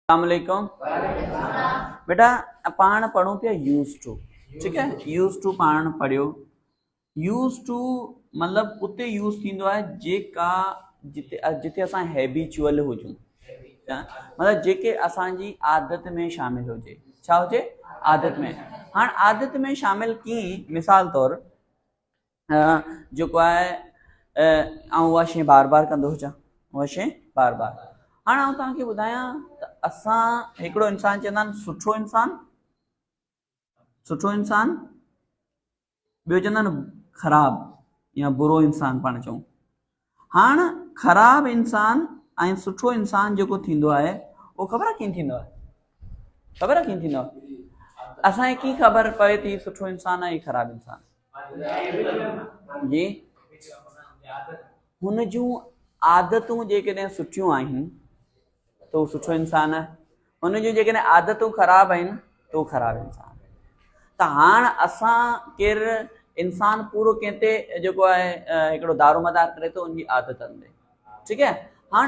السلام عليڪم بيٽا پاڻ پڙهون پيا يوز ٽو ٺيڪ آهي يوز ٽو پاڻ پڙهيو يوز ٽو مطلب اتي يوز ٿيندو آهي جيڪا جتي جتي اسان هيبيچوئل هجون مطلب جيڪي اسان جي عادت ۾ شامل هجي ڇا هجي عادت ۾ هاڻ عادت ۾ شامل ڪيئن مثال طور جيڪو آهي آئون اها شيء بار بار ڪندو هجان اها شيء بار بار هاڻي آئون توهان کي ٻڌايان ته اسان هڪڙو انسان چوندا آهن سٺو انسان سٺو انسان ٻيو چوندا آهن خراب يا برو انسان پاڻ چئون هاڻ خراب انسان ۽ سٺو انسان جيڪو ٿيندو آهي اهو خبر آهي ڪيئن ٿيندو آهي خبر آهي ڪيئن ٿيندو آهي اسان کي ڪيئن خبر پوي ٿي سٺو انسان آهي خراب انسان جي هن جون عادتون جيڪڏهن سٺيون آهن ته هو سٺو انسان آهي هن جون جيڪڏهن عادتون خراب آهن ته هو خراب انسان آهي ته هاڻ اسان ڪير انسان پورو ڪنهن تي جيڪو آهي هڪڙو دارو مدار ڪري ٿو ان جي عادتن تي ٺيڪ آهي هاڻ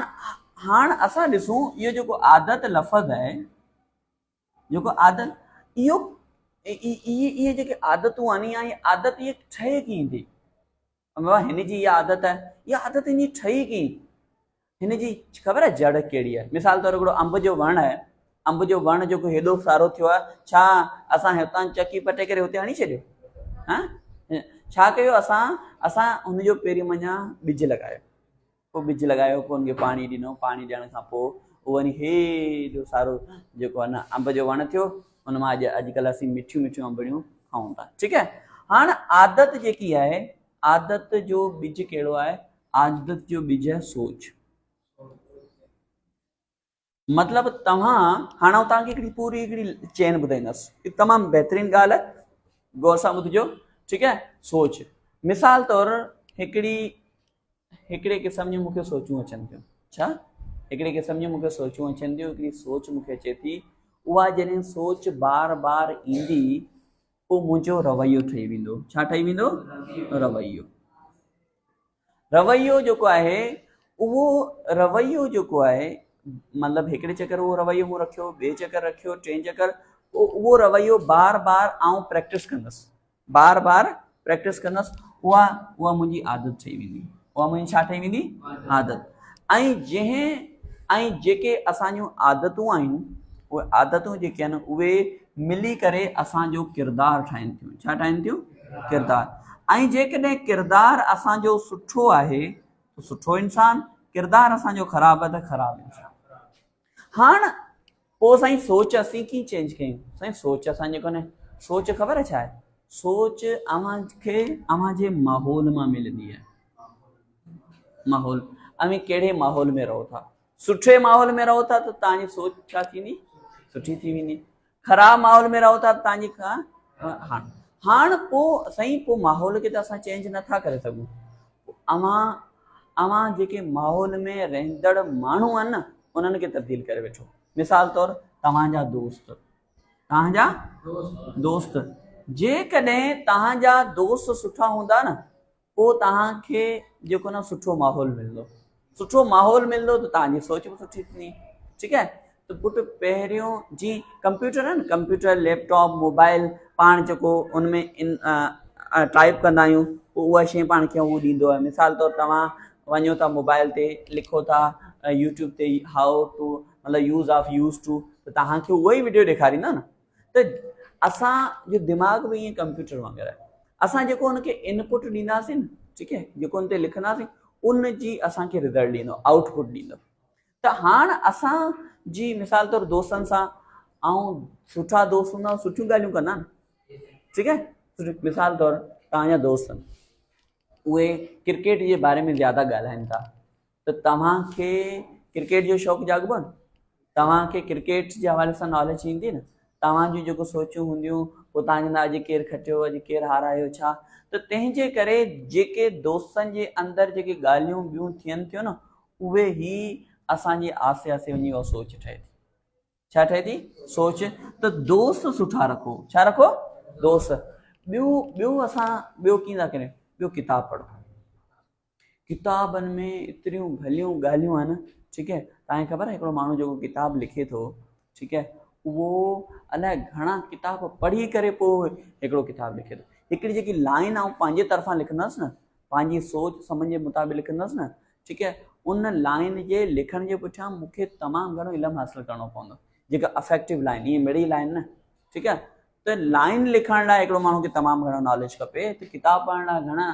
هاڻ اسان ڏسون اهو جيڪو عادت لفظ آهي جيڪو عادت اهو اهي جيڪي عادتون آهن يا عادت اهي ٺهي ڪيئن ٿي بابا هن جي اها عادت آهي، اها عادت هن جي ٺهي ڪيئن؟ هن جي خبر آهي جڙ ڪهڙي آهي؟ مثال طور هڪڙو انب جو وڻ آهي، انب جو وڻ جيڪو هيڏو سارو ٿيو آهي، ڇا اسان هتان چڪي پٽي ڪري هتي هڻي ڇڏيو؟ ها ڇا ڪيو اسان؟ اسان هن جو پهرين منجهان ٻج لڳايو، پوء ٻج لڳايو، پوء ان کي پاڻي ڏنو، پاڻي ڏيڻ کان پوء اهو وري هيڏو سارو جيڪو آهي نه انب جو وڻ ٿيو، ان مان اڄ اڄڪلهه اسين مٺيون مٺيون انبڙيون کائون ٿا. ٺيڪ آهي، هاڻ عادت جيڪي آهي، عادت جو ٻج ڪهڙو آهي؟ عادت جو ٻج آهي سوچ. مطلب توهان هاڻ آئون توهان کي هڪڙي پوري هڪڙي چين ٻڌائيندس تمام بهترين ڳالهه آهي غور سان ٻڌجو ٺيڪ آهي سوچ مثال طور هڪڙي هڪڙي قسم جون مونکي سوچون اچن ٿيون ڇا هڪڙي قسم جون مونکي سوچون اچن ٿيون هڪڙي سوچ مونکي اچي ٿي اها جڏهن سوچ بار بار ايندي پوء منهنجو رويو ٺهي ويندو ڇا ٺهي ويندو رويو رويو جيڪو آهي اهو رويو جيڪو آهي مطلب هڪڙي چڪر اهو رويو مون رکيو ٻئي چڪر رکيو ٽئين چڪر پوء اهو رويو بار بار آئون پريڪٽس ڪندس بار بار پريڪٽس ڪندس اها اها منهنجي عادت ٺهي ويندي اها منهنجي ڇا ٺهي ويندي عادت ۽ جنهن ۽ جيڪي اسان جون عادتون آهن اهي عادتون جيڪي آهن اهي ملي ڪري اسان جو ڪردار ٺاهين ٿيون ڇا ٺاهين ٿيون ڪردار ۽ جيڪڏهن ڪردار اسان جو سٺو آهي ته سٺو انسان ڪردار اسان جو خراب آهي ته خراب انسان هاڻ پوء سائين سوچ اسين ڪيئن چينج ڪيون سائين سوچ اسان جي ڪونهي سوچ خبر آهي ڇا آهي سوچ اوهان کي اوهان جي ماحول مان ملندي آهي ماحول اوهين ڪهڙي ماحول ۾ رهو ٿا سٺي ماحول ۾ رهو ٿا ته توهان جي سوچ ڇا ٿيندي سٺي ٿي ويندي خراب ماحول ۾ رهو ٿا ته توهان جي هاڻ هاڻ پوء سائين پوء ماحول کي ته اسان چينج نٿا ڪري سگهون اوهان اوهان جيڪي ماحول ۾ رهندڙ ماڻهو آهن نه انهن کي تبديل ڪري ويٺو مثال طور توهان جا دوست توهان جا دوست جيڪڏهن توهان جا دوست سٺا هوندا نه پوء توهان کي جيڪو نه سٺو ماحول ملندو سٺو ماحول ملندو ته توهان جي سوچ به سٺي ٿيندي ٺيڪ آهي ته پٽ پهريون جي ڪمپيوٽر آهن ڪمپيوٽر ليپ ٽاپ موبائل پاڻ جيڪو ان ۾ ان ٽائپ ڪندا آهيون پوء اها شيء پاڻ کي هو ڏيندو آهي مثال طور توهان وڃو ٿا موبائل تي لکو ٿا يوٽيوب تي how to مطلب يوز آف يوز ٽو ته توهان کي اها ئي وڊيو ڏيکاريندا نه ته اسان جو دماغ به ائين ڪمپيوٽر وانگر آهي اسان جيڪو ان کي انپوٽ ڏينداسين ٺيڪ آهي جيڪو ان تي لکنداسين ان جي اسان کي رزلٽ ڏيندو آؤٽ پٽ ڏيندو ته هاڻ اسان جي مثال طور دوستن سان آئون سٺا دوست هوندا سٺيون ڳالهيون ڪندا نه ٺيڪ آهي مثال طور توهان جا دوست اهي ڪرڪيٽ جي باري ۾ زياده ڳالهائن ٿا ته توهان کي ڪرڪيٽ جو شوق جاڳبو نه توهان کي ڪرڪيٽ جي حوالي سان ناليج ايندي نه توهان جون جيڪو سوچون هونديون پوء توهان چوندا اڄ ڪير کٽيو اڄ ڪير هارايو ڇا ته تنهن جي ڪري جيڪي دوستن جي اندر جيڪي ڳالهيون ٻيون ٿين ٿيون نه اهي هي اسان جي آسي آسي وڃي اها سوچ ٺهي ٿي. ڇا ٺهي ٿي؟ سوچ. ته دوست سٺا رکو. ڇا رکو؟ دوست. ٻيو ٻيو اسان ٻيو ڪيئن ٿا ڪريون؟ ٻيو ڪتاب پڙهو. ڪتابن ۾ ايتريون ڀليون ڳالهيون آهن، ٺيڪ آهي. توهان کي خبر آهي هڪڙو ماڻهو جيڪو ڪتاب لکي ٿو، ٺيڪ آهي اهو الائي گهڻا ڪتاب پڙهي ڪري پوء هڪڙو ڪتاب لکي ٿو. هڪڙي جيڪي لائن آئون پنهنجي طرفان لکندس نه پنهنجي سوچ سمجھ جي مطابق لکندس نه ٺيڪ آهي ان لائن جي لکڻ جي پٺيان مون کي تمام گهڻو علم حاصل ڪرڻو پوندو جيڪا افيڪٽو لائن ائين مڙئي لائن نه ٺيڪ آهي ته لائن لکڻ لاء هڪڙو ماڻهو کي تمام گهڻو ناليج کپي ته ڪتاب پڙهڻ لاء گهڻا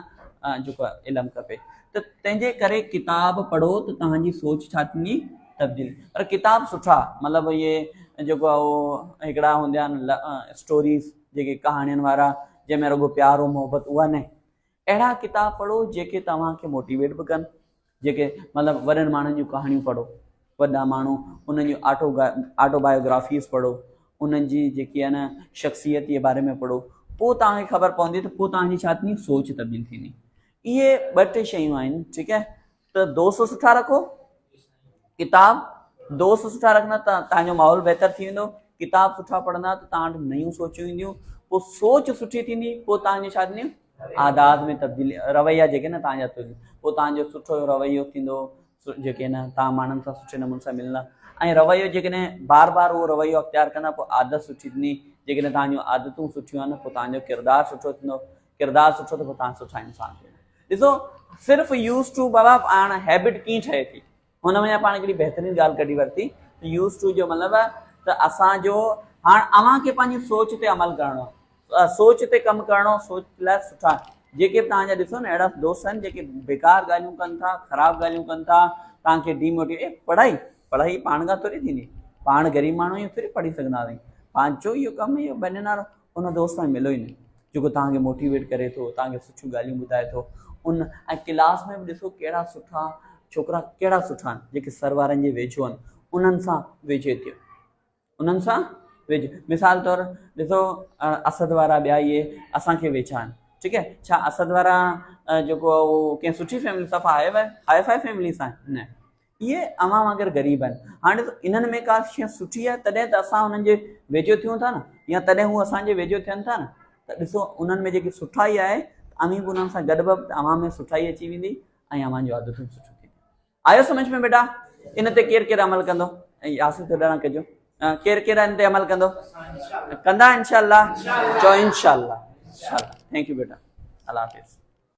جيڪو علم کپي ته تنهن جي ڪري ڪتاب پڙهو ته توهان جي سوچ ڇا ٿيندي تبديل پر ڪتاب سٺا مطلب اهي جيڪو آهي اهو هڪڙا هوندا آهن اسٽوريز جيڪي ڪهاڻين وارا جنهن ۾ رڳو پيار و محبت اها نه اهڙا ڪتاب پڙهو جيڪي توهان کي موٽيويٽ به ڪن جيڪي مطلب وڏن ماڻهن جون ڪهاڻيون پڙهو وڏا ماڻهو انهن جون آٽو آٽو بايوگرافيز پڙهو انهن جي جيڪي آهي نه شخصيت جي باري ۾ پڙهو پوء توهان کي خبر پوندي ته پوء توهان جي ڇا ٿيندي سوچ تبديل ٿيندي اهي ٻه ٽي شيون آهن ٺيڪ آهي ته دوست سٺا رکو ڪتاب دوست سٺا رکندا ته توهان جو ماحول بهتر ٿي ويندو ڪتاب سٺا پڙهندا ته توهان وٽ نيون سوچون اينديون پوء سوچ سٺي ٿيندي پوء توهان جي ڇا ٿينديون عادات ۾ تبديلي رويا جيڪي نه توهان جا پوء توهان جو سٺو رويو ٿيندو جيڪي نه توهان ماڻهن سان سٺي نموني سان ملندا ۽ رويو جيڪڏهن بار بار اهو رويو اختيار ڪندا پوء عادت سٺي ٿيندي جيڪڏهن توهان جون عادتون سٺيون آهن پوء توهان جو ڪردار سٺو ٿيندو ڪردار سٺو ته پوء توهان سٺا انسان ٿي ويندا. ڏسو صرف يوز ٽو بابا پاڻ هيبٽ ڪيئن ٺهي ٿي هن ۾ پاڻ هڪڙي بهترين ڳالهه ڪڍي ورتي ته يوز ٽو جو مطلب آهي ته اسان جو هاڻ اوهان کي پنهنجي سوچ تي عمل ڪرڻو آهي سوچ تي ڪم ڪرڻو سوچ لاء سٺا جيڪي به توهان جا ڏسو نه اهڙا دوست آهن جيڪي بيڪار ڳالهيون ڪن ٿا خراب ڳالهيون ڪن ٿا توهان کي ڊي موٽيويٽ پڙهائي پڙهائي پاڻ کان ٿوري ٿيندي پاڻ غريب ماڻهو آهيون ٿوري پڙهي سگهنداسين پاڻ چو اهو ڪم اهو بنين وارو ان دوست سان ملو ئي نه جيڪو توهان کي موٽيويٽ ڪري ٿو توهان کي سٺيون ڳالهيون ٻڌائي ٿو ان ۽ ڪلاس ۾ به ڏسو ڪهڙا سٺا ڇوڪرا ڪهڙا سٺا آهن جيڪي سر وارن جي ويجهو آهن انهن سان ويجهي ٿيو انهن سان ويجهو مثال طور ڏسو اسد وارا ٻيا اهي اسان کي ويجها آهن ٺيڪ آهي ڇا اسد وارا جيڪو اهو ڪنهن سٺي فيملي صفا هاء فائي فيملي سان نه اهي اوهان وانگر غريب آهن. هاڻي ڏسو انهن ۾ ڪا شيء سٺي آهي تڏهن ته اسان انهن جي ويجهو ٿيون ٿا نه يا تڏهن هو اسان جي ويجهو ٿين ٿا نه ته ڏسو انهن ۾ جيڪي سٺائي آهي ته اوهين به انهن سان گڏبا ته اوهان ۾ سٺائي اچي ويندي ۽ اوهان جون عادتون سٺيون ٿينديون. آيو سمجھ ۾ بيٽا؟ ان تي ڪير ڪير عمل ڪندو؟ ۽ ياسر ٿو ڏران ڪجو. ڪير ڪير ان تي عمل ڪندو؟ ڪندا انشاءالله؟ چئو انشاءالله. انشاءالله. Thank you beta. Allah Hafiz.